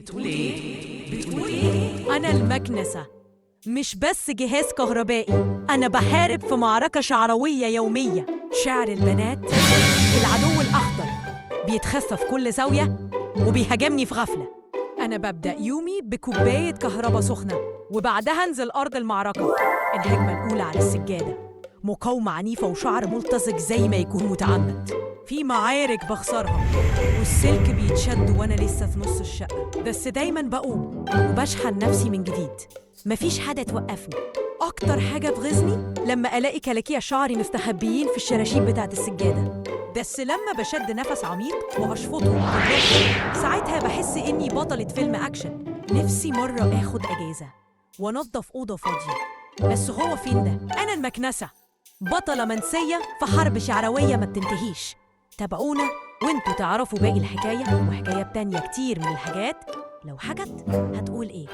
بتقول ايه؟ بتقول ايه؟ أنا المكنسة، مش بس جهاز كهربائي. أنا بحارب في معركة شعروية يومية. شعر البنات العدو الأخضر بيتخفى في كل زاوية وبيهاجمني في غفلة. أنا ببدأ يومي بكوباية كهرباء سخنة وبعدها أنزل أرض المعركة. الهجمة الأولى على السجادة، مقاومة عنيفة وشعر ملتصق زي ما يكون متعمد. في معارك بخسرها والسلك بيتشد وأنا لسه في نص الشقة، بس دايما بقوم وبشحن نفسي من جديد. مفيش حاجة توقفني. أكتر حاجة تغيظني لما ألاقي كلاكيع شعري مستخبيين في الشراشيب بتاعت السجادة، بس لما بشد نفس عميق وأشفطهم بالراحة، ساعتها بحس إني بطلة فيلم أكشن. نفسي مرة آخد أجازة وأنضف أوضة فاضية، بس هو فين ده؟ أنا المكنسة، بطلة منسية في حرب شعروية ما بتنتهيش. تابعونا وانتوا تعرفوا باقي الحكاية وحكايات تانية كتير من الحاجات. لو حكت هتقول ايه؟